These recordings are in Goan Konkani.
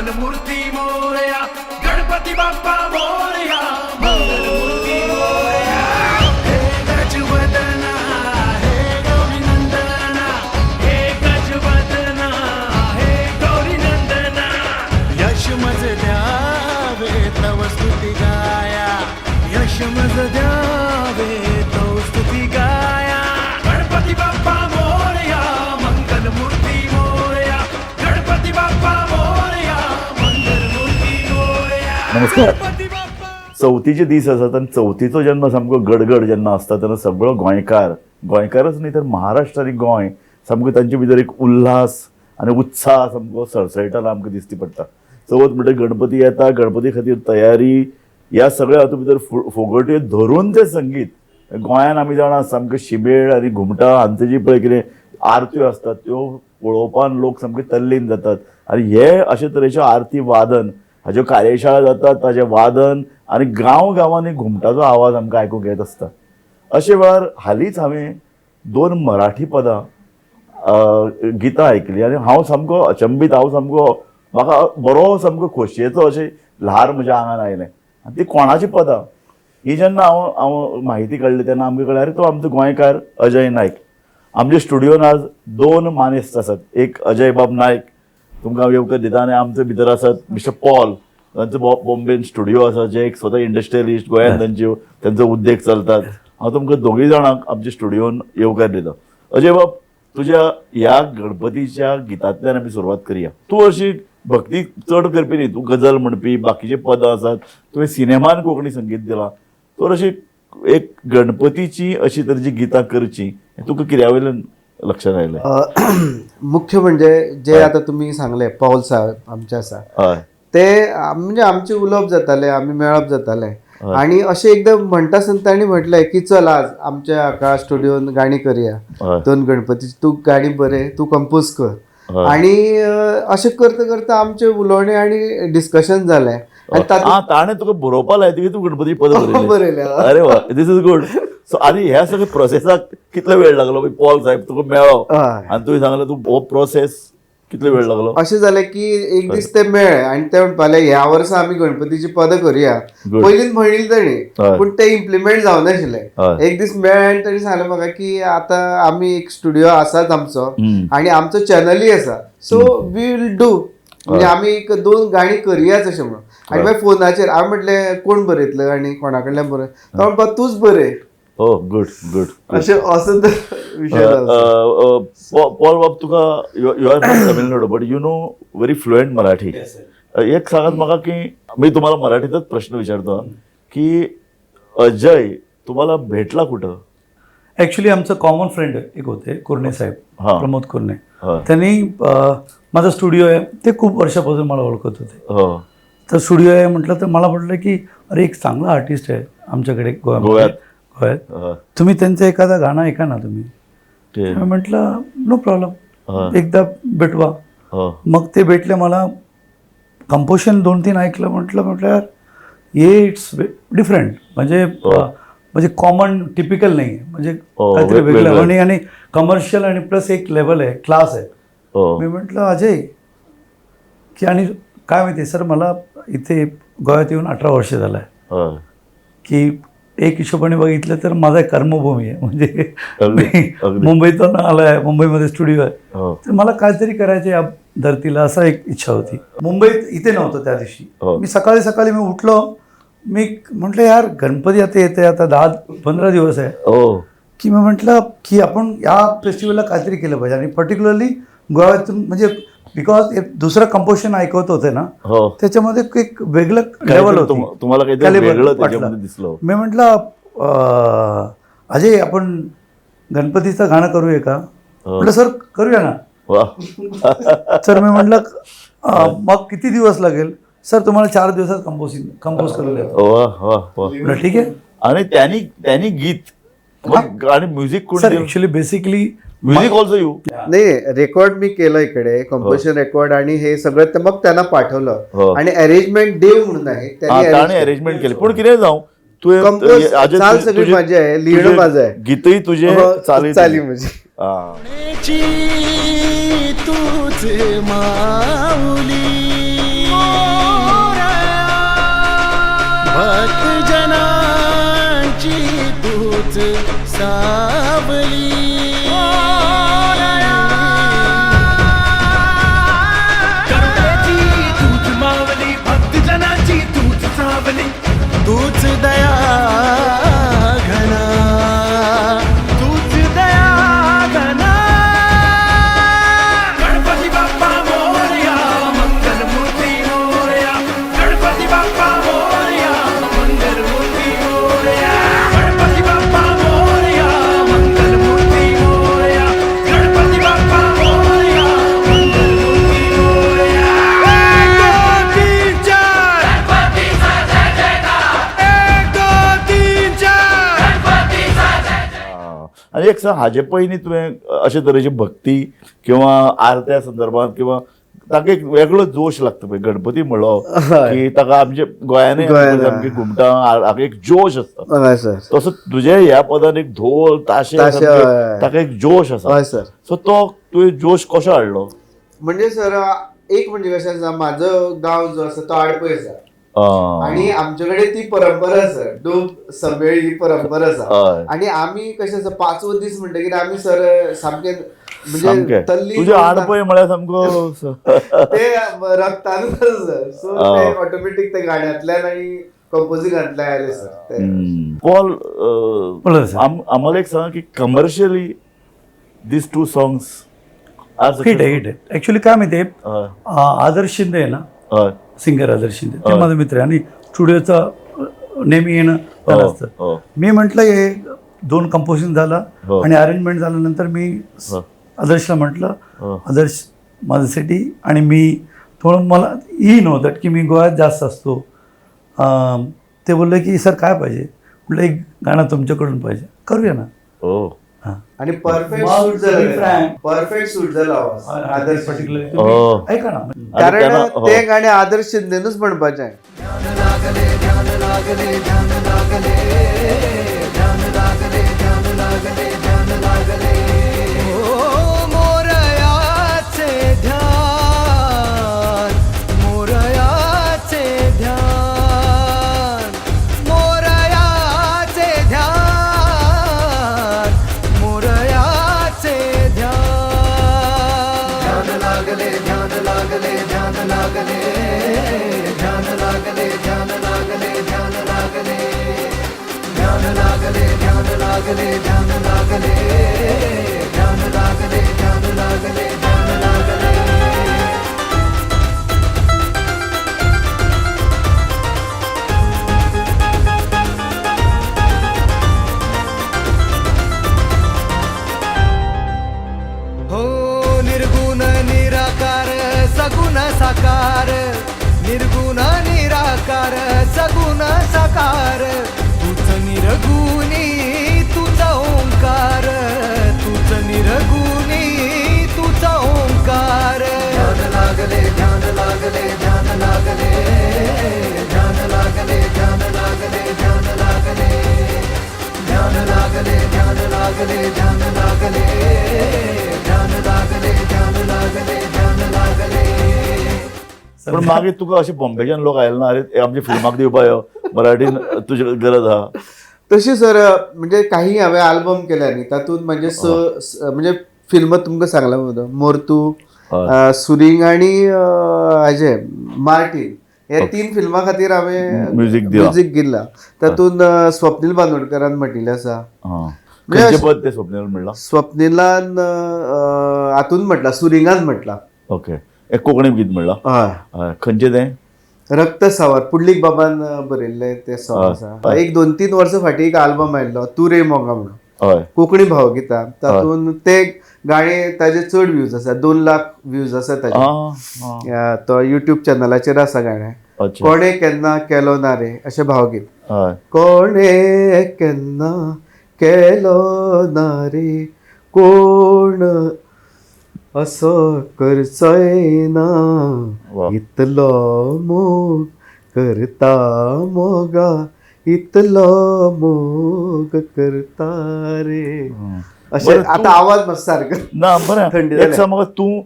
मंगलमूर्ती मोरया, गणपती बाप्पा मोरया, मंगलमूर्ती मोरया. हे गजवदना, हे गौरी नंदना, हे गजवदना, हे गौरी नंदना. यश मज द्यावे तव स्तुती गाया, यश मज द्यावे तव स्तुती गाया. गणपती बाप्पा मोरया, मंगलमूर्ती मोरया, गणपती बाप्पा मोरया, मंगलमूर्ती मोरया. नमस्कार. गणपती बाप्पा. चवथीचे दीस आसात आनी चवथीचो जेन्ना सामको गडगड जेन्ना आसता तेन्ना सगळो गोंयकार, गोंयकारच न्ही तर महाराष्ट्र आनी गोंय सामको तांचे भितर एक उल्हास आनी उत्साह सामको सळसळटाना आमकां दिश्टी पडटा. चवथ म्हणटकीर गणपती येता, गणपती खातीर तयारी, ह्या सगळ्या हातूंत भितर फोगोट्यो धरून तें संगीत. गोंयान आमी जाणा, सामकें शिमेळ आनी घुमटां हांचे जी पळय कितें आरत्यो आसतात, त्यो पळोवपान लोक सामके तल्लीन जातात. आनी हे अशे तरेच्यो आरती वादन हाच्यो कार्यशाळा जातात, ताजें वादन आनी गांव गांवांनी घुमटाचो आवाज आमकां आयकूंक येत आसता. अशे वेळार हालींच हांवें दोन मराठी पदां, गितां आयकलीं आनी हांव सामको अचंबीत. हांव सामको, म्हाका बरो सामको खोशयेचो अशें ल्हार म्हज्या आंगान आयलें. आनी ती कोणाची पदां ही जेन्ना हांव म्हायती काडली तेन्ना आमकां कळ्ळें, अरे, तो आमचो गोंयकार अजय नायक. आमच्या स्टुडियोन आज दोन मानेस्त आसात. एक अजय बाब नायक, तुमकां हांव येवकार दिता, आनी आमचे भितर आसात मिस्टर पॉल, तांचो बॉम्बेन स्टुडिओ आसा, जे एक स्वता इंडस्ट्रियलिस्ट, गोंयांत तांचो उद्देग चलतात. हांव तुमकां दोगूय जाणांक आमच्या स्टुडियोन येवकार दिता. अजय बाब, तुज्या ह्या गणपतीच्या गितांतल्यान आमी सुरवात करया. तूं अशी भक्ती चड करपी न्ही, तूं गजल म्हणपी, बाकीचे पदां आसात, तुवें सिनेमान कोंकणी संगीत दिलां. तर अशी एक गणपतीची अशी तरेची गितां करची हें तुका कित्या वयल्यान लक्षात आयलें? मुख्य म्हणजे जे आता तुम्ही सांगले, पॉल साहेब आमचे आसा, ते म्हणजे आमचे उलोवप जाताले, आमी मेळप जाताले आणि अशें एकदां म्हणटा आसतना तांणी म्हटलें की चल, आज आमच्या हाका स्टुडियोन गाणी करया, दोन गणपतीची, तूं गाणी बरय, तूं कंपोज कर. आणि अशें करता करता आमचें उलोवणें आनी डिस्कशन जालें आनी तातूंत ताणें तुका बरोवपा लायतकीर तूं गणपती पद बरयलें? बरयलें. अरे वा, this is good. So आनी ह्या सगळ्या प्रोसेसाक कितलो वेळ लागलो? पॉल साहेब तुका मेळ्ळो आनी तुवें सांगलें, तूं हो प्रोसेस कितलो वेळ लागलो? अशें जालें की एक दीस ते मेळ्ळे आनी ते म्हणपाले, ह्या वर्सा आमी गणपतीची पदां करुया. पयलींच म्हणिल्लें ताणी, पूण ते इम्प्लिमेंट जावनाशिल्लें. एक दीस मेळ्ळे आनी ताणी सांगलें म्हाका की आतां आमी एक स्टुडिओ आसाच आमचो आणि आमचो चॅनलय आसा, सो we will do, म्हणजे आमी एक दोन गाणी करयाच अशें म्हणून. आनी मागीर फोनाचेर हांवें म्हटलें, कोण बरयतलो आनी कोणा कडल्यान बरय? तो म्हणपा, तूच बरय. हो, गुड गुड. अशें असो तो विशय जालो. पॉल बाब, तुका, you are from Tamil Nadu but you know very fluent Marathi. एक सांगात म्हाका की मी तुम्हाला मराठीतच प्रश्न विचारतो की अजय तुम्हाला भेटला कुठं? ॲक्च्युली आमचं कॉमन फ्रेंड एक होते, कुर्णे साहेब, प्रमोद कुर्णे. त्यांनी माझा स्टुडिओ आहे, ते खूप वर्षापासून मला ओळखत होते. तर स्टुडिओ आहे म्हटलं तर मला म्हटलं की अरे, एक चांगला आर्टिस्ट आहे आमच्याकडे गोव्यामध्ये. गोव्यात. गोव्यात. तुम्ही त्यांचं एखादं गाणं ऐका ना तुम्ही. मी म्हटलं, नो प्रॉब्लेम, एकदा भेटवा. मग ते भेटले मला, कंपोशन दोन तीन ऐकलं. म्हटलं म्हटलं यार, हे it's different, म्हणजे म्हणजे कॉमन टिपिकल नाही आहे, म्हणजे काहीतरी वेगळं. वेगळं. आणि आणि कमर्शियल आणि प्लस एक लेवल आहे, क्लास आहे. मी म्हटलं अजय की, आणि काय माहिती सर, मला इथे गोव्यात येऊन 18 वर्ष झालं आहे की एक हिशोबाने बघितलं तर माझा एक कर्मभूमी आहे, म्हणजे मी मुंबईतून आलो आहे, मुंबईमध्ये स्टुडिओ आहे, तर मला काहीतरी करायचं या धरतीला असा एक इच्छा होती. मुंबईत इथे नव्हतं त्या दिवशी. मी सकाळी सकाळी मी उठलो, मी म्हटलं, यार, गणपती आता येते, आता 10-15 दिवस आहे, की मी म्हटलं की आपण या फेस्टिवलला काहीतरी केलं पाहिजे आणि पर्टिक्युलरली गोव्यातून, म्हणजे because दुसरं कंपोजिशन ऐकवत होते ना, त्याच्यामध्ये एक वेगळं लेवल होतं. तुम्हाला काहीतरी Caliber वेगळं वाटलं. त्याच्यामध्ये दिसलं. मी म्हटलं, अजय, आपण गणपतीचं गाणं करूया का? म्हटलं, सर, करूया ना. सर, मी म्हटलं, मग किती दिवस लागेल? सर, तुम्हाला 4 दिवसात कंपोज करून देतो. वा वा वा म्हटलं, ठीक आहे. आणि त्यांनी त्यांनी गीत मग आणि म्युझिक कोण? Sir, actually basically music also you? नाही, रेकॉर्ड मी केलं इकडे, कंपोजिशन रेकॉर्ड आणि हे सगळं, तर मग त्यांना पाठवलं आणि अरेंजमेंट देव म्हणून आहे, त्यांनी ताणें arrange arrangement केलें. पूण कितें जावं, तुवें Compose अजय, चाल सगळी माझी आहे, लिहिणं माझं आहे. गीतही तुझे, हो, चाली चाली माझी. तूच माऊली. सावली. करुणेची तूच मावली, भक्तजनाची तूच सावली, तूच दया घना, तूच दया घना. गणपती बाप्पा मोरया, मंगलमूर्ती मोरया. गणपती बाप्पा मोरया, मंगलमूर्ती मोरया. गणपती बाप्पा मोरया, मंगलमूर्ती मोरया. गणपती बाप्पा मोरया, मंगलमूर्ती मोरया. एक दोन तीन चार, एक दोन तीन चार. आनी एक सांग, हाजे पयलीं तुवें अशे तरेची भक्ती किंवा आरत्या संदर्भात किंवा ताका एक वेगळो जोश लागता पळय गणपती म्हणलो की ताका आमचे गोंयांनी सामकी घुमटां हाका एक जोश आसता. हय सर. तसो तुजे ह्या पदान एक धोल ताशे ताशे, हय. ताका एक जोश आसा. हय सर. सो तो तुवें जोश कसो हाडलो? म्हणजे सर एक म्हणजे कशें आसा, म्हाजो गांव जो आसा तो आडपय आसा आणि आमचे कडेन ती परंपरा आसा, डोब समेळ ही परंपरा आसा. आणि आमी कशें आसा, पांचवो दीस म्हणटकीर आमी सर सामके म्हणजे तल्ली तुजे आडपय म्हळ्यार सामको ते रक्तानूच सर. सो ते ऑटोमॅटीक ते गाण्यांतल्यान आनी कंपोजिंगांतल्यान आयले सर. पॉल, बोला सर. आम्हाला एक सांगा की commercially these two songs are hit आहे, हिट आहे. ॲक्च्युली काय माहिती आहे, आदर्श शिंदे आहे ना, सिंगर आदर्श शिंदे, ते माझा मित्र आहे आणि स्टुडिओचा नेहमी येणं झालं असतं. मी म्हटलं हे दोन कंपोजिंग झालं आणि अरेंजमेंट झाल्यानंतर मी आदर्शला म्हटलं, आदर्श माझ्यासाठी आणि मी थोडं मला ई नव्हतं की मी गोव्यात जास्त असतो. ते बोलले की सर काय पाहिजे, म्हटलं एक गाणं तुमच्याकडून पाहिजे, करूया ना. हो. आणि परफेक्ट सूट झालं, परफेक्ट सूट झाला आवाज आदर्श पर्टिक्युलर. ऐका ना, कारण ते गाणे आदर्श शिंदेनच म्हणपाचें. ध्यान लागले ध्यान लागले ध्यान लागले ध्यान लागले ध्यान लागले ध्यान लागले. ओ मोरयाचे ध्यान, मोरयाचे ध्यान, मोरयाचे ध्यान, मोरयाचे ध्यान. ध्यान लागले ध्यान लागले ध्यान लागले ध्यान लागले ध्यान लागले ध्यान लागले ध्यान लागले ध्यान लागले ध्यान लागले ध्यान लागले ध्यान लागले ध्यान लागले. हो निर्गुण निराकार सगुण साकार, निर्गुण निराकार सगुण साकार, तूच निर्गुणी तूच ओंकार, तूच निर्गुणी तूच ओंकार. ध्यान लागले ध्यान लागले ध्यान लागले ध्यान लागले ध्यान लागले ध्यान लागले ध्यान लागले ध्यान लागले ध्यान लागले ध्यान लागले ध्यान लागले ध्यान लागले. पण मागीर तुका अशें बॉम्बेच्यान लोक आयले ना, अरे आमच्या फिल्माक दिवपा यो मराठीन तुजी गरज आहा? तशी सर म्हणजे काही हांवें आल्बम केले न्ही, तातूंत म्हणजे म्हणजे फिल्म तुमकां सांगलां मुगो, मोरतू, सुरिंग आनी हाजे मार्टीन, हे तीन फिल्मां खातीर हांवें म्युजीक दिला. तातूंत स्वप्नील बांदोडकरान म्हटिल्लें आसा. खंयचें पद तें स्वप्नीलान म्हणलां? स्वप्नीलान हातून म्हटलां, सुरिंगान म्हटलां. ओके, एक कोंकणी गीत म्हणलां. हय. खंयचें तें? रक्त सावर, पुंडलीक बाबान बरयल्लें तें सॉंग आसा. एक 2-3 वर्सां फाटीं एक आल्बम आयिल्लो तूं रे मोगा म्हणून, कोंकणी भावगितां, तातूंत ते गाणें ताजे चड व्यूज आसा, 2 लाख व्यूज आसा ताजे. तो युट्यूब चॅनलाचेर आसा गाणें. कोणे केन्ना केलो ना रे अशें भावगीत. कोणे केन्ना केलो ना रे, कोण असो करचोय ना, इतलो मोग करता मोगा, इतलो मोग करता रे. अशें आतां आवाज मातसो सारको ना. बरें, थंडी एक सांग म्हाका, तूं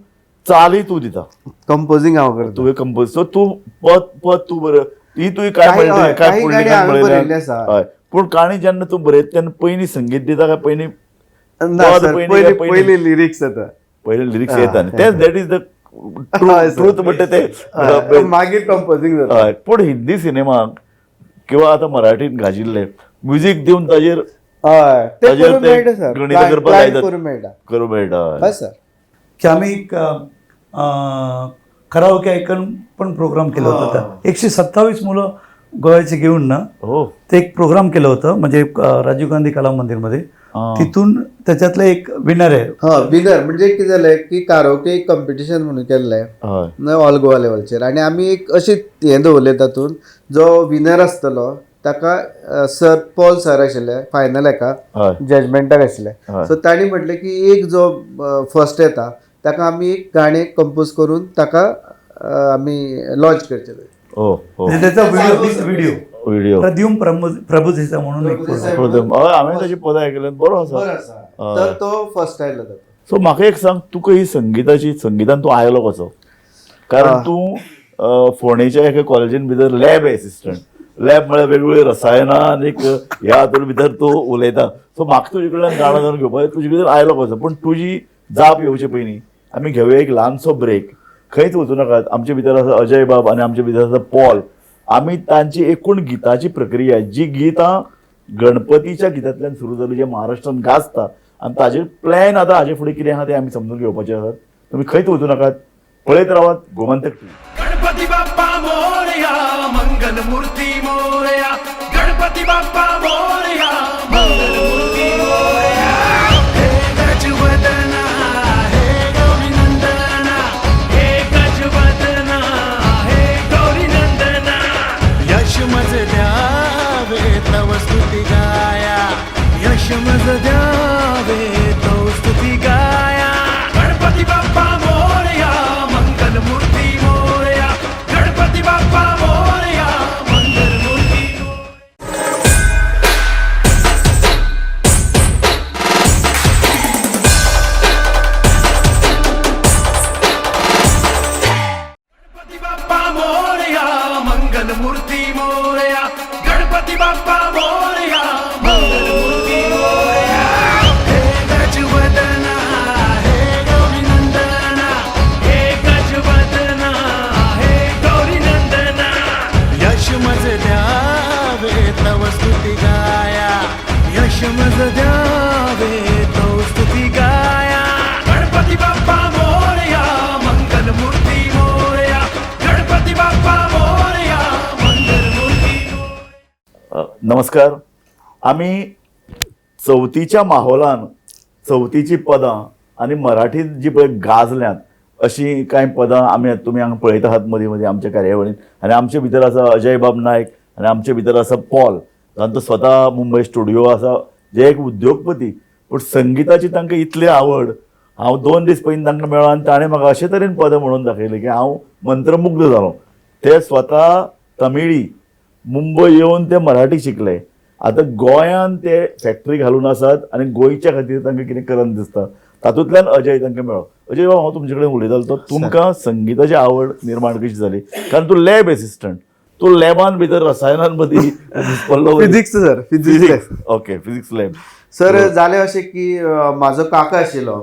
चाली तूं दिता, कंपोजींग हांव करता, तुवें कंपोज, सो तूं पद पद तूं बरय, ती तुवें काय काही काय गाणी हांवें बरयल्ली आसा. हय, पूण काणी जेन्ना तूं बरयता तेन्ना पयलीं संगीत दिता काय पयलीं ना सर, पयलीं पयलीं लिरिक्स येता, पयलीं लिरिक्स येता न्ही. तेच that is the truth म्हणटा ते, मागीर कंपोजींग जाता. हय, पूण हिंदी सिनेमाक किंवा आतां मराठीन गाजिल्ले म्युजीक दिवन ताजेर हय, ते ताजेर करूंक ते मेळटा सर, गणितां करपाक लायतात. करूंक मेळटा, करूंक मेळटा. हय सर. की आम्ही एक कराओके ऐकन पण प्रोग्राम केला होता. 127 मुलं गोव्याचे घेऊन ना हो, ते एक प्रोग्राम केलं होतं, म्हणजे राजीव गांधी कला मंदिरमध्ये. तिथून त्याच्यातलं एक विनर आहे. हा, विनर म्हणजे कितें जालें की कारोके एक कॉम्पिटिशन म्हणून केल्लें हय ऑल गोवा लेवलचेर, आनी आमी एक अशी हें दवरलें तातूंत जो विनर आसतलो ताका सर पॉल सर आशिल्ले फायनल हेका हय जजमेंटाक आशिल्ले, हय. सो तांणी म्हटलें की एक जो फर्स्ट येता ताका आमी एक गाणें कंपोज करून ताका आमी लॉन्च करचें. हो हो, म्हणजे त्याचा व्हिडिओ व्हिडिओ प्रद्युम प्रभुदेसाई म्हणून एक पोरगा. हय, हांवें ताची पदां आयकल्यात, बरो आसा. आसा तर तो फर्स्ट आयलो तातूंत. सो म्हाका एक सांग, तुका ही संगिताची संगितान तूं आयलो कसो? कारण तूं फोंडेच्या एका कॉलेजीन भितर लॅब एसिस्टंट, लॅब म्हळ्यार वेगवेगळी रसायनां आनी ह्या हातूंत भितर तूं उलयता. सो म्हाका तुजे कडल्यान जाणा जावन घेवपाक तुजे भितर आयलो कसो? पूण तुजी जाप येवचे पयलीं आमी घेवया एक ल्हानसो ब्रेक. खंयच वचूं नाकात. आमचे भितर आसा अजय बाब आनी आमचे भितर आसा पॉल. आमी तांची एकूण गिताची प्रक्रिया, जी गितां गणपतीच्या गितांतल्यान सुरू जाली, जे महाराष्ट्रान गाजता, आनी ताजेर प्लॅन आतां हाजे फुडें कितें आहा तें आमी समजून घेवपाचें आसात. तुमी खंयच वचूं नाकात, पळयत रावात गोमंतक टीव्ही. गणपती बाप्पा मोरया, मंगल मूर्ती मोरया, गणपती बाप्पा मोरया, मंगल मूर्ती मोरया. हे गजवदना, हे गौरी नंदना, हे गजवदना, हे गौरी नंदना. यश मज द्यावे तव स्तुती गाया, यश मज द्यावे तव स्तुती गाया. गणपती बाप्पा मोरया, मंगल मूर्ती मोरया, गणपती बाप्पा मोरया, मंगल मूर्ती मोरया. गणपती बाप्पा मोरया, मंगल मूर्ती मोरया, गणपती बाप्पा मोरया, मंगल मूर्ती मोरया. हे गजवदना, हे गौरी नंदना, हे गजवदना, हे गौरी नंदना. यश मज द्यावे तव स्तुती गाया, यश मज द्यावे तव स्तुती गाया. गणपती बाप्पा मोरया, मंगल मूर्ती मोरया, गणपती बाप्पा मोरया, मंगल मूर्ती मोरया. नमस्कार. आमी चवथीच्या माहोलान चवथीची पदां आनी मराठीत जी पळय गाजल्यांत अशीं कांय पदां आमी तुमी हांगा पळयत आहात मदीं मदीं आमच्या कार्यावळीन. आनी आमचे भितर आसा अजय बाब नायक आनी आमचे भितर आसा पॉल, तांचो स्वता मुंबय स्टुडियो आसा, जे एक उद्योगपती, पूण संगिताची तांकां इतली आवड. हांव 2 दीस पयलीं तांकां मेळ्ळो आनी ताणें म्हाका अशे तरेन पदां म्हणून दाखयलीं की हांव मंत्रमुग्ध जालो. ते स्वता तमिळी मुंबय येवन ते मराठी शिकले, आतां गोंयान ते फॅक्टरी घालून आसात आनी गोंयच्या खातीर तांकां कितें करन दिसता, तातूंतल्यान अजय तांकां मेळ्ळो. अजय बाब, हांव तुमचे कडेन उलयतालो तो तुमकां संगिताची आवड निर्माण कशी जाली? कारण तूं लॅब एसिस्टंट, तूं लॅबान भितर रसायनान मदीं घुसपल्लो. Physics sir, physics. Okay, physics lab. Sir जालें अशें की म्हाजो काका आशिल्लो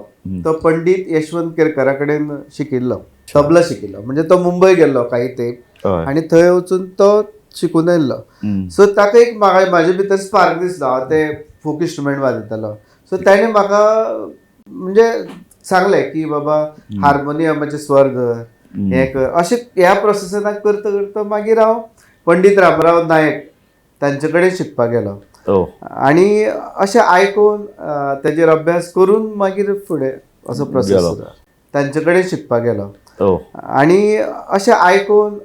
तो पंडीत यशवंत केरकरा कडेन शिकिल्लो, तबला शिकिल्लो. म्हणजे तो मुंबय गेल्लो काही तेंप आनी थंय वचून तो शिकून आयिल्लो. सो ताका एक म्हाका म्हाजे भितर स्पार्क दिसलो, हांव ते फोक इन्स्ट्रुमेंट वाजयतालो. सो ताणें म्हाका म्हणजे सांगलें की बाबा हार्मोनियमाचे स्वर धर, हें कर, अशें ह्या प्रोसेसाक करता करता मागीर हांव पंडीत रामराव नायक तांचे कडेन शिकपाक गेलो. आनी अशें आयकून तेजेर अभ्यास करून मागीर फुडें असो प्रोसेस तांचे कडेन शिकपाक गेलो. आनी अशें आयकून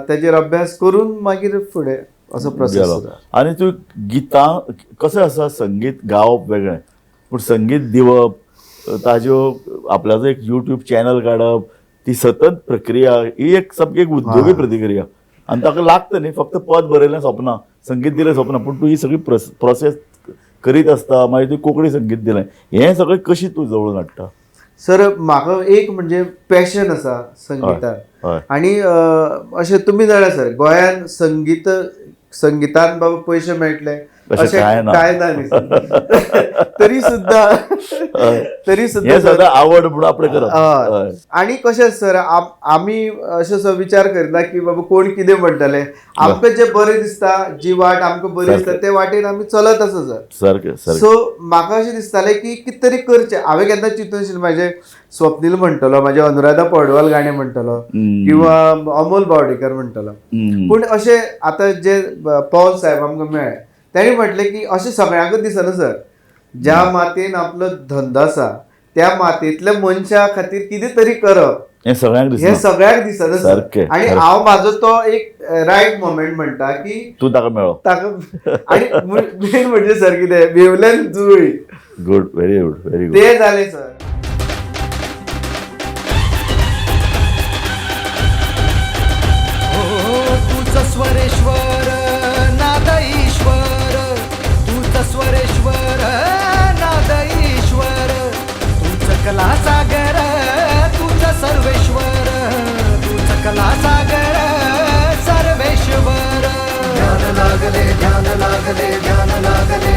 तेजेर अभ्यास करून मागीर फुडें असो प्रोसेस. आनी तूं गितां कशें आसा, संगीत गावप वेगळें, पूण संगीत दिवप, ताज्यो आपल्याचो एक यूट्यूब चॅनल काडप, ती सतत प्रक्रिया ही एक सामकी एक उद्योगी प्रतिक्रिया. आनी ताका लागता न्ही, फक्त पद बरयलें सोंपना, संगीत दिलें सोंपना, पूण तूं ही सगळी प्रोसेस करीत आसता. मागीर तुवें कोंकणी संगीत दिलें, हें सगळें कशी तूं जवळून हाडटा? सर म्हाका एक म्हणजे पॅशन आसा संगितान आणि अशें तुमी जाणा सर गोंयान संगीत संगितान बाबा पयशे मेळटले अशें कांय ना. कांय ना न्ही सर. तरी सुद्दां तरी सुद्दां आवड म्हणून आपणें करप. आणि कशें सर आमी अशें सो विचार करिना की बाबा कोण कितें म्हणटले, आमकां जें बरें दिसता, जी वाट आमकां बरी दिसता ते वाटेन आमी चलत आसा सर. सारकें सारकें. सो म्हाका अशें दिसतालें की कितें तरी करचें. हांवें केन्ना चिंतून आशिल्लें म्हाजें स्वप्नील म्हणटलो, म्हाजें अनुराधा पौडवाल गाणें म्हणटलो किंवा अमोल बावडेकर म्हणटलो. पूण अशें आतां जे पॉल साहेब आमकां मेळ्ळे तेणी म्हटलें की अशें सगळ्यांकूच दिसना सर, ज्या मातयेन आपलो धंदो आसा त्या मातयेंतल्या मनशा खातीर कितें तरी करप हें सगळ्यांक हें दिसना. सगळ्यांक दिसना सर. आणि हांव म्हाजो तो एक रायट मोमेंट म्हणटा की तूं ताका मेळ्ळो ताका. आणि मेन म्हणजे सर कितें वेवल्यान जुळ्ळी. Good, very good, very good. ते जालें सर. तूच स्वरेश्वर नाद ईश्वर, तूच स्वरेश्वर नाद ईश्वर, तूच कला सागर तूच सर्वेश्वर, तूच कला सागर सर्वेश्वर. ध्यान लागले ध्यान लागले ध्यान लागले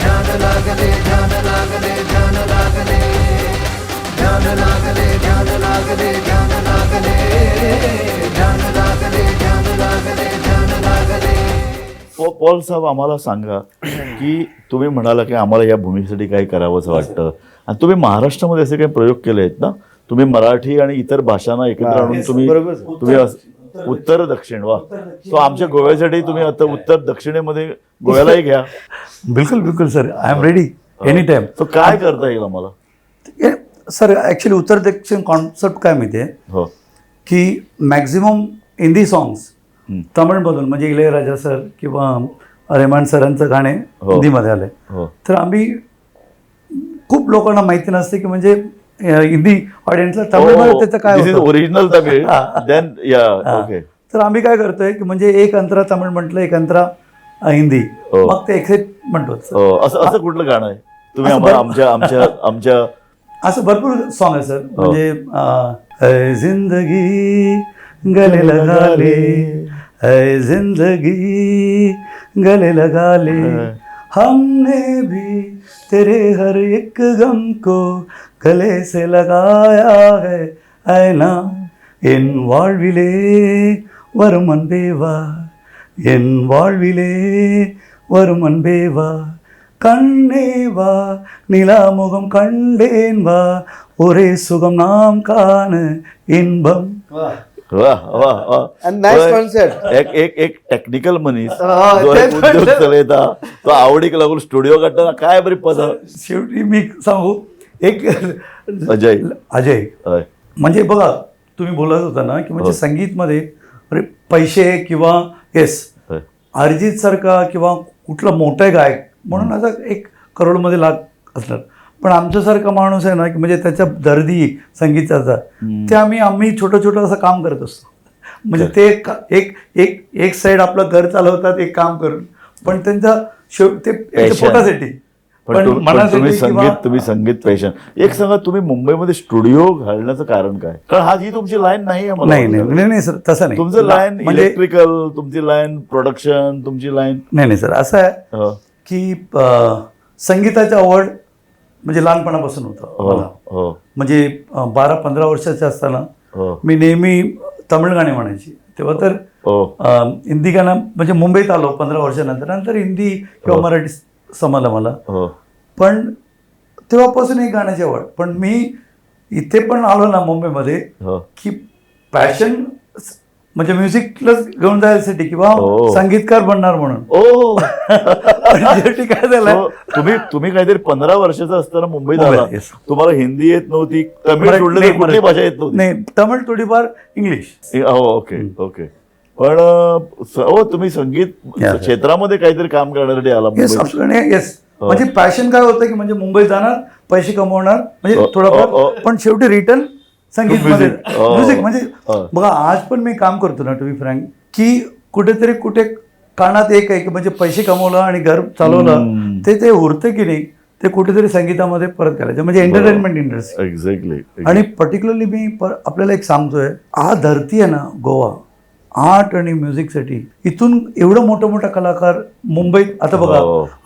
ध्यान लागले ध्यान लागले ध्यान लागले ध्यान लागले ध्यान लागले ध्यान लागले ध्यान लागले ध्यान लागले ध्यान लागले. पॉल साहेब आम्हाला सांगा की तुम्ही म्हणाला की आम्हाला या भूमिकेसाठी काही करावंसं वाटतं, आणि तुम्ही महाराष्ट्रामध्ये असे काही प्रयोग केले आहेत ना? तुम्ही मराठी आणि इतर भाषांना एकत्र आणून तुम्ही तुम्ही उत्तर दक्षिण वा, सो आमच्या गोव्यासाठी तुम्ही आता उत्तर दक्षिणेमध्ये गोव्यालाही घ्या. बिलकुल बिलकुल sir, I am ready any time. So काय करता येईल आम्हाला सर? ॲक्च्युली उत्तर दक्षिण कॉन्सेप्ट काय माहिती आहे हो की मॅक्झिमम हिंदी सॉंग्स तमिळमधून, म्हणजे इளைयराजा सर किंवा रेहमान सरांचं गाणे हिंदीमध्ये आले. तर आम्ही खूप लोकांना माहिती नसते की म्हणजे हिंदी ऑडियन्सला तमिळमध्ये त्याचं काय ओरिजिनल तमिळ then या ओके. तर आम्ही काय करतोय की म्हणजे एक अंतरा तमिळ म्हटलं, एक अंतरा हिंदी, मग ते एक्सेप्ट म्हणतो. असं असं कुठलं गाणं आहे तुम्ही आम्हाला आमच्या आमच्या आमच्या असं भरपूर सॉन्ग आहे सर. म्हणजे जिंदगी गले लगा ले, ऐ जिंदगी गले लगा ले, हमने भी तेरे हर एक गम को गले से लगाया है, ऐ ना என் வாழ்விலே வரும் அன்பே வா, என் வாழ்விலே வரும் அன்பே வா, கண்ணே வா நிலாமுகம் கண்டேன் வா, ஒரே சுகம் நாம் காண இன்பம். वा वा वा, नायस कॉन्सेप्ट. एक एक एक टेक्निकल मनीस जो एक उद्योग चलयता तो आवडीक लागून स्टुडिओ काडटा, काय बरी पदां. शेवटी मी सांगू एक अजय अजय म्हणजे बघा तुम्ही बोलत होता ना की म्हणजे संगीतमध्ये अरे पैसे किंवा येस अरिजित सारखा किंवा कुठला मोठा गायक म्हणून आता 1 करोडमध्ये लाख असणार, पण आमच्यासारखा माणूस आहे ना की म्हणजे त्याच्या दर्दी संगीताचा ते आम्ही आम्ही छोटं छोटं असं काम करत असतो. म्हणजे ते एक एक एक साईड आपलं घर चालवतात एक काम करून, पण त्यांचा ते पोटासाठी. पण तुम्ही संगीत, तुम्ही संगीत पॅशन. एक सांगा, तुम्ही मुंबईमध्ये स्टुडिओ घालण्याचं कारण काय? कारण हा ही तुमची लाईन नाही आहे. नाही नाही नाही सर, तसं नाही. तुमचं लाईन इलेक्ट्रिकल, तुमची लाईन प्रोडक्शन, तुमची लाईन. नाही नाही सर, असं आहे की संगीताची आवड म्हणजे लहानपणापासून होतं मला. म्हणजे 12-15 वर्षाचे असताना मी नेहमी तमिळ गाणे म्हणायची. तेव्हा तर हिंदी गाणं म्हणजे मुंबईत आलो 15 वर्षानंतर, नंतर हिंदी किंवा मराठी समजलं मला, पण तेव्हापासून एक गाण्याची आवड. पण मी इथे पण आलो ना मुंबईमध्ये की पॅशन म्हणजे म्युझिकलाच घेऊन जायसाठी किंवा संगीतकार बनणार म्हणून. शेवटी काय झालं, तुम्ही तुम्ही काहीतरी 15 वर्षाचा असताना मुंबईत आला, तुम्हाला हिंदी येत नव्हती, तमिळ सोडलं कुठली भाषा येत नव्हती? नाही, तमिळ थोडीफार, इंग्लिश. Okay okay. पण तुम्ही संगीत क्षेत्रामध्ये काहीतरी काम करण्यासाठी आला. येस, म्हणजे पॅशन काय होतं की म्हणजे मुंबईत जाणार, पैसे कमवणार, म्हणजे थोडंफार, पण शेवटी रिटर्न संगीत म्युझिक. म्हणजे बघा आज पण मी काम करतो ना, टू बी फ्रँक, की कुठेतरी कुठे कानात एक आहे की म्हणजे पैसे कमवलं आणि घर चालवलं ते ते उरतं की नाही ते कुठेतरी संगीतामध्ये परत करायचं, म्हणजे एंटरटेनमेंट इंडस्ट्री. एक्झॅक्टली. आणि पर्टिक्युलरली मी आपल्याला एक सांगतोय, हा धरती आहे ना गोवा, आर्ट आणि म्युझिकसाठी इथून एवढं मोठं मोठा कलाकार मुंबईत आता बघा,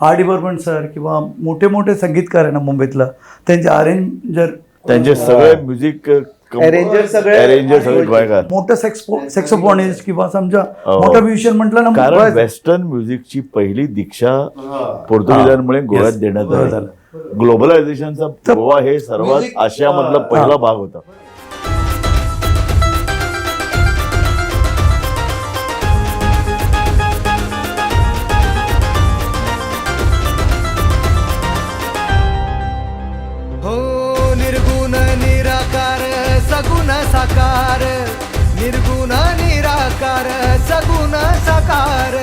आर डी बर्मन सर किंवा मोठे मोठे संगीतकार आहे ना मुंबईतला, त्यांचे अरेंजर, त्यांचे सगळे म्युझिक Arranger सगळे- अरेंजर सगळे गोयकार. मोठं सेक्सोफोनिस्ट किंवा समजा हो. मोठा म्युझिशियन म्हटलं ना, कारण बस. वेस्टर्न म्युझिकची पहिली दीक्षा पोर्तुगीजांमुळे गोव्यात देण्यात बरं आली. ग्लोबलायझेशनचा गोवा हे सर्वात Music, आशियामधला पहिला भाग होता. हो निर्गुण निराकार सगुण साकार, निर्गुण निराकार सगुण साकार,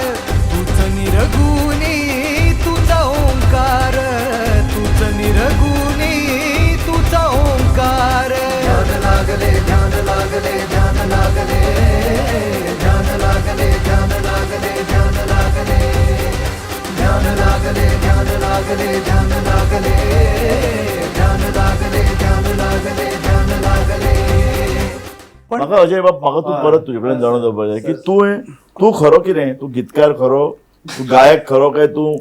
तूच निर्गुणी तुझ ओंकार, तूच निर्गुणी तुझ ओंकार. ध्यान लागले ध्यान लागले ध्यान लागले, ध्यान लागले ध्यान लागले ध्यान लागले, ध्यान लागले ध्यान लागले ध्यान लागले, ध्यान लागले ध्यान लागले ध्यान लागले. पण म्हाका अजय बाब, म्हाका तूं परत तुजे कडेन जाणून जावपाक जाय की तूं तूं खरो कितें, तूं गीतकार खरो, तूं गायक खरो काय तूं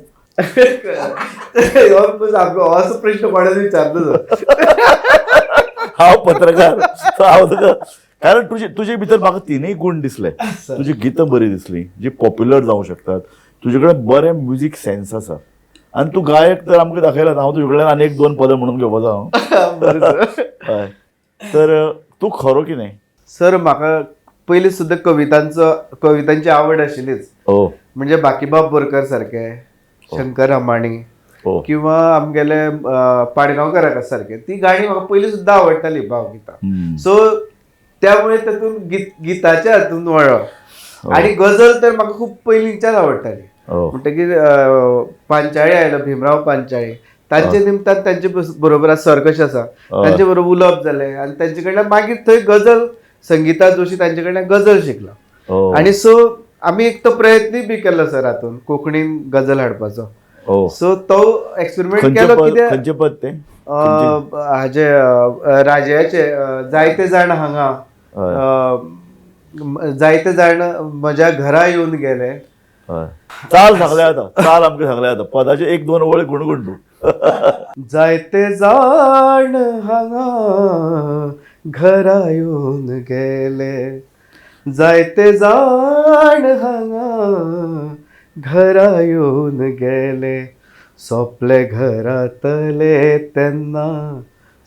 असो प्रश्न कोणाच विचारलो सर. हांव पत्रकार? So हांव तुका, कारण तुजे तुजे भितर म्हाका तिनूय गूण दिसले. तुजी गितां बरी दिसली जी पॉप्युलर जावंक शकतात, तुजे कडेन बरें म्युजीक सेन्स आसा आनी तूं गायक तर आमकां दाखयला. हांव तुजे कडेन आनी एक दोन पदां म्हणून घेवपाचो हांव. बरें सर. हय, तर तूं खरो कितें? सर म्हाका पयलीं सुद्दां कवितांची आवड आशिल्लीच. हो म्हणजे बाकीबाब बोरकर सारखे, शंकर अमाणी हो किंवा आमगेले पाडगांवकारा सारखे, ती गाणी म्हाका पयलीं सुद्दां आवडटाली भावगितां. सो त्यामुळे तातूंत गीताच्या हातून वळ्ळो. आणि गझल तर म्हाका खूप पयलींच्यान आवडटाली. हो म्हणटकीर पांचाळी आयलो, भीमराव पांचाळी, तांचे निमतान तांचे बरोबर आज सर कशें आसा तांचे बरोबर उलोवप जालें आनी तांचे कडल्यान मागीर थंय गझल, संगीता जोशी तांचे कडल्यान गझल शिकलो. हो आणि सो आमी एक तो प्रयत्नय बी केलो सर हातून कोंकणीन गझल हाडपाचो. हो सो तो एक्सपेरिमेंट खंयचें केलो. पद, कित्याक खंयचें पद तें? हाजे राजयाचे जायते जाण हांगा, जायते जाण म्हज्या घरा येवन गेले. हय, चाल सांगले आतां, चाल आमकां सांगले आतां, पदाचे एक दोन वळ गुणगुण तूं. जायते जाण हांगा घरा येवन गेले, जायते जाण हांगा घरा येवन गेले, सोंपले घरांतले तेन्ना,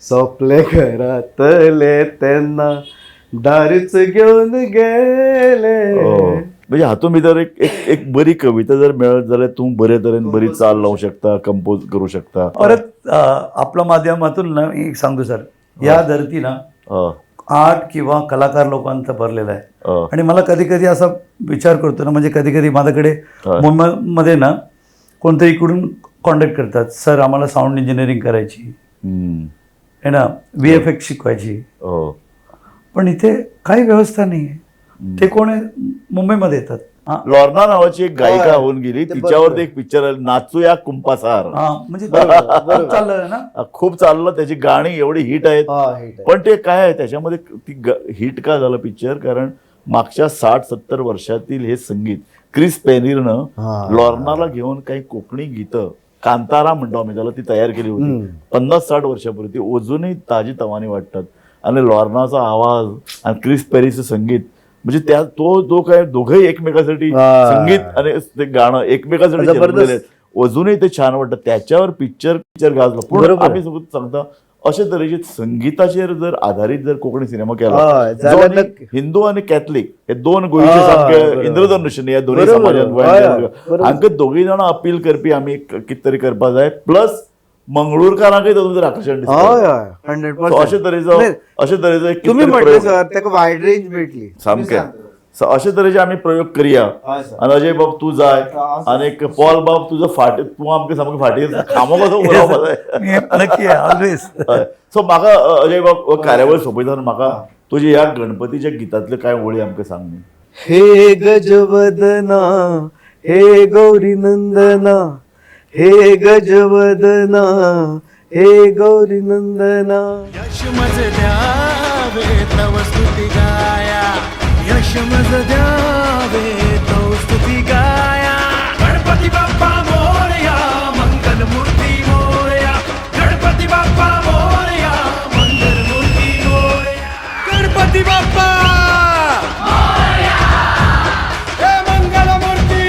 सोंपले घरांतले तेन्ना, दारूच घेवन गेले. हो. म्हणजे हातूंत भितर एक एक एक बरी कविता जर मेळत जाल्यार तूं बरे तरेन बरी चाल लावूंक शकता, कंपोज करूं शकता. परत आपल्या माध्यमातून ना एक सांगतो सर, या धरती ना हय, आर्ट किंवा कलाकार लोकांचा भरलेला आहे. हय, आणि मला कधी कधी असा विचार करतो ना, म्हणजे कधी कधी माझ्याकडे मुंबईमध्ये ना कोणतरी इकडून कॉन्टॅक्ट करतात, सर आम्हाला साऊंड इंजिनिअरिंग करायची आहे ना, VFX शिकवायची, हो पण इथे काही व्यवस्था नाही आहे. ते कोण आहे? मुंबईमध्ये येतात. हा लॉर्ना नावाची एक गायिका होऊन गेली, तिच्यावर एक पिक्चर नाचूया कुंपासार. हा, म्हणजे खूप चाललं ना, खूप चाललं, त्याची गाणी एवढी हिट आहेत. हिट. पण ते काय आहे त्याच्यामध्ये ती हिट का झालं पिक्चर, कारण मागच्या 60-70 वर्षातील हे संगीत क्रिस पेनीरनं लॉर्नाला घेऊन काही कोकणी गीतं, कांतारा म्हणतो आम्ही त्याला, ती तयार केली होती 50-60 वर्षापूर्वी, ती अजूनही ताजी तवानी वाटतात. आणि लॉर्नाचा आवाज आणि क्रिस पेरीचं संगीत, म्हणजे त्या तो जो काय दोघंही एकमेकासाठी संगीत आणि ते गाणं एकमेकासाठी जन्मलेले आहेत, अजूनही ते छान वाटतं. त्याच्यावर पिक्चर पिक्चर गाजलं. पण आम्ही सोबत सांगता अशे तरेचे संगीताचेर जर आधारीत जर कोकणी सिनेमा केला, हिंदू आणि कॅथलिक हे दोन गोंयचे सामके इंद्रधनुष्य ह्या दोन्ही समाजात, हांकां दोगूय जाणां अपील करपी आमी कितें तरी करपाक जाय. प्लस मंगळूरकारांकय तातूंत आकर्शण दिसता. 100%. अशे तरेचो अशे तरेचो एक तुम्ही म्हटले सर ताका वायड रेंज मेळटली सामकें. अशे तरेचे आमी प्रयोग करया. आनी अजय बाब तूं जाय आनी पॉल बाब तुजो फाटी, तूं आमकां सामकें फाटीर खांबो कसो उलोवपा जाय. नक्की ऑलवेज. सो म्हाका अजय बाब कार्यावळ सोंपयतना म्हाका तुजे ह्या गणपतीच्या गितांतल्यो कांय ओळी आमकां सांग न्ही. हे गजवदना, हे गौरी नंदना, हे गजवदना हे गौरी नंदना. यश मज द्यावे तव स्तुती गाया, यश मज द्यावे तव स्तुती गाया. गणपती बाप्पा मोरया, मंगल मूर्ती मोरया. गणपती बाप्पा मोरया, मंगल मूर्ती मोरया. गणपती बाप्पा हे मंगल मूर्ती.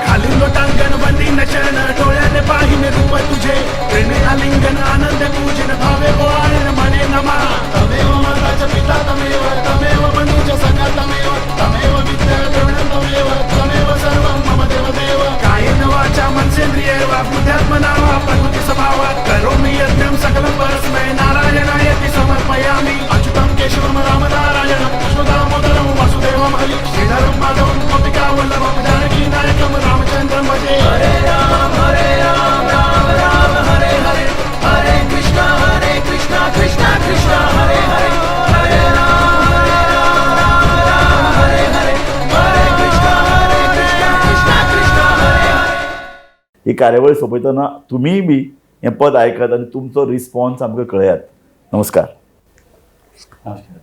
घालून लोटांगण वंदीन चरण, डोळ्याने पाहिन रूप तुझे. प्रेमे आलिंगन आनंद पूजन, भावे बोआळन मने नमा. तमेव माता च पिता तमेव, तमेव बंधू च सखा तमेव, तमेव विद्या द्रविणं तमेव, तमेव सर्वं मम देव देव. कायेन वाचा मनसेंद्रियैर्वा बुद्ध्यात्मना वा प्रकृती स्वभावात् करोमि यज्ञं सकलं परस्मै नारायणायति समर्पयामि. अच्युतं केशवं राम नारायणं, कृष्णदामोदरं वासुदेवं हरि, श्रीधरं माधवं गोपिका वल्लभं, जानकी नायकं रामचंद्रं भजे. हरे राम हरे राम राम राम हरे हरे, हरे कृष्णा हरे कृष्णा कृष्णा कृष्णा हरे हरे, हरे राम हरे राम राम राम हरे हरे, हरे कृष्णा हरे कृष्णा कृष्णा कृष्णा हरे हरे. ही कार्यावळ सोंपयतना तुमीय बी हें पद आयकात आनी तुमचो रिस्पॉन्स आमकां कळयात. नमस्कार. नमस्कार.